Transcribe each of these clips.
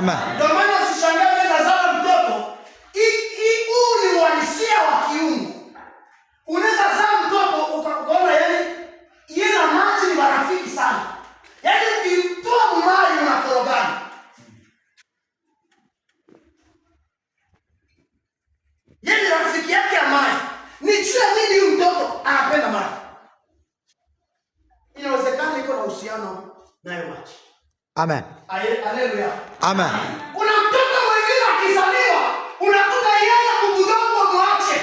Amen. Ndio maana usishangae unaweza zaa mtoto. Huu ni uhalisia wa kiungu. Unaweza zaa mtoto ukaona yani yeye na maji ni marafiki sana. Yaani ukimtoa mumai unakorogana. Yeye ni rafiki yake ya maji. Ni juu ya nini huyu mtoto anapenda maji? Inawezekana iko na uhusiano nayo maji. Amen. Haleluya. Amen. Kuna mtoto mwingine akizaliwa unakuta yeye kubudongo mwache.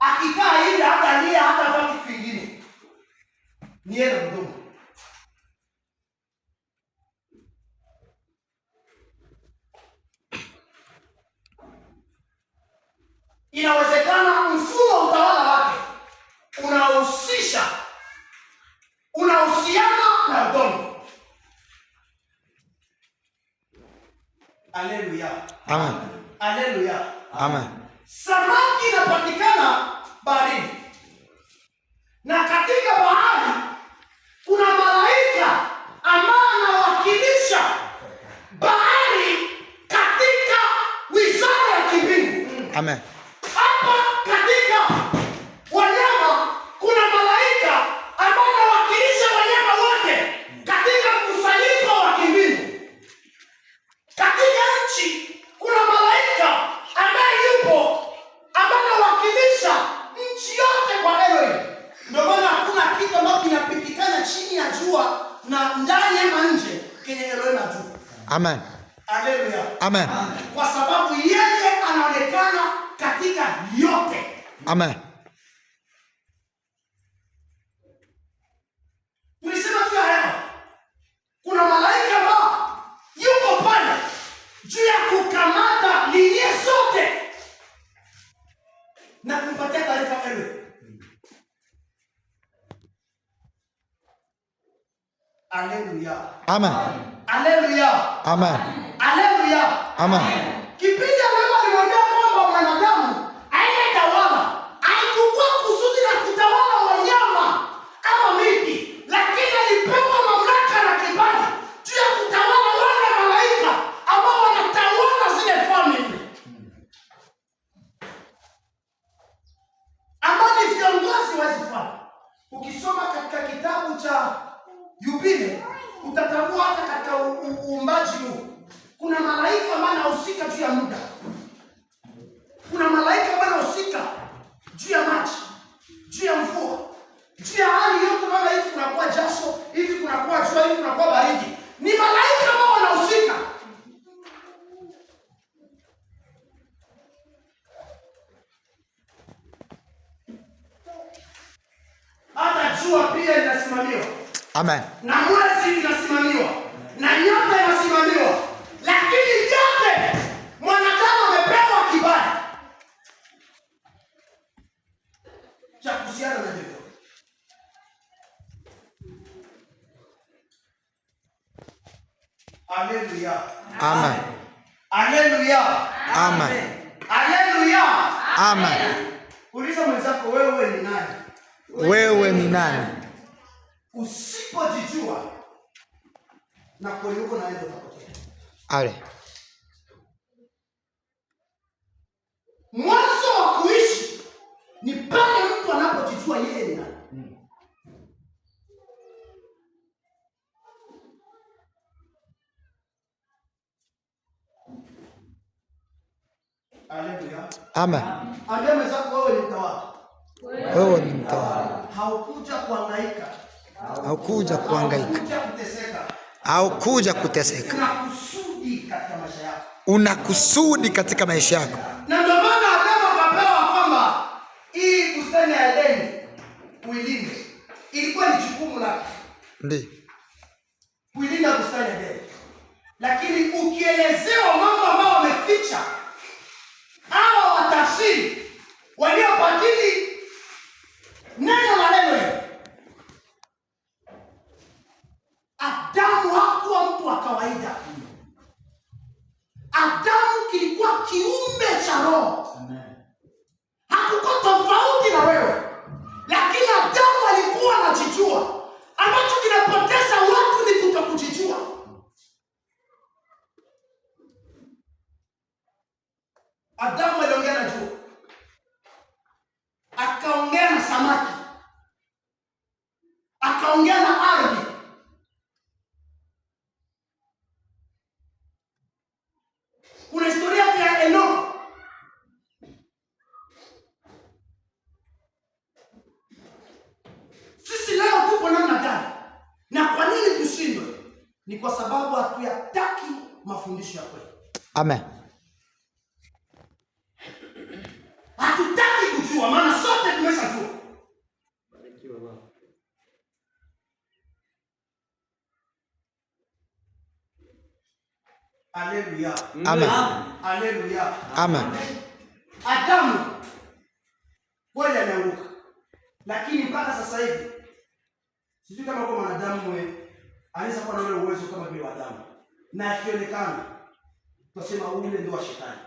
Akikaa hivi hata lia hata fanya kitu kingine. Ni yeye na mdomo. Inawezekana mfumo wa utawala wake unahusisha unahusiana na udongo. Haleluya. Amen. Haleluya. Amen. Samaki inapatikana baharini, na katika bahari kuna malaika ambaye anawakilisha bahari katika wizara ya kimbingu. Amen. Hapa katika wanyama kuna malaika ambaye anawakilisha wanyama wote katika mkusanyiko wa kimbingu. Katika nchi kuna malaika ambaye yupo ambaye anawakilisha nchi yote kwa Elohim. Ndio maana hakuna kitu ambacho kinapitikana chini ya jua na ndani ama nje kenye Elohim hajui. Amen. Haleluya. Amen. Kwa sababu yeye anaonekana katika yote. Amen. Tulisema tu ya hewa. Kuna malaika ambao yuko pale juu ya kukamata linie zote na kumpatia taarifa Elohim. Haleluya. Amen. Haleluya. Amen. Haleluya. Amen. Kipindi ambapo alimwambia kwamba mwanadamu aende tawala, haikukuwa kusudi la kutawala wanyama ama miti, lakini alipewa mamlaka na kibali juu ya kutawala wale malaika ambao wanatawala zile falme nne, ambao ni viongozi wa hizi falme. Ukisoma katika kitabu cha Yubile utatambua hata katika uumbaji huu kuna malaika ambaye anahusika juu ya muda, kuna malaika ambaye anahusika juu ya maji, juu ya mvua, juu ya hali yote. Maana hivi kunakuwa jasho, hivi kunakuwa jua, hivi kunakuwa baridi. Ni malaika ambao wanahusika. Hata jua pia linasimamiwa. Amen. Na mwezi inasimamiwa, na nyota inasimamiwa, lakini vyote mwanadamu amepewa kibali cha kuhusiana na hivyo. Haleluya. Amen. Haleluya. Amen. Haleluya. Amen. Uliza mwenzako, wewe ni nani? Wewe ni nani? Usipojijua na kweli uko naenda utapotea. Ale. Mwanzo wa kuishi ni pale mtu anapojijua yeye ni nani. Haleluya. Amen. Ambia mwenzako wewe ni mtawala. Wewe ni mtawala. Haukuja kuhangaika. Haukuja kuhangaika. Haukuja kuteseka. Haukuja kuteseka. Una kusudi katika maisha yako. Una kusudi katika maisha yako. Na ndio maana Adamu akapewa kwamba hii bustani ya Edeni uilinde. Ilikuwa ni jukumu lake. Ndiyo. Kuilinda bustani ya Edeni. Lakini ukielezewa mambo ambayo wameficha hawa watafsiri waliobadili neno la neno hili, Adamu hakuwa mtu wa kawaida. Adamu kilikuwa kiumbe cha roho. Hakukuwa tofauti na wewe, lakini Adamu alikuwa anajijua. Ambacho kinapoteza watu ni kutokujijua. Adamu aliongea na jua, akaongea na samaki, akaongea na ardhi. Kuna historia pia ya Enoko. Sisi leo tuko namna gani na kwa nini tushindwe? Ni kwa sababu hatuyataki mafundisho ya kweli. Amen. Hatutaki kujua, maana sote tumeshajua. Haleluya. Amen. Haleluya. Amen. Adamu kweli ameanguka, lakini mpaka sasa hivi sijui kama kwa mwanadamu anaweza kuwa na ule uwezo kama vile wa Adamu, na akionekana tutasema ule ndio wa shetani.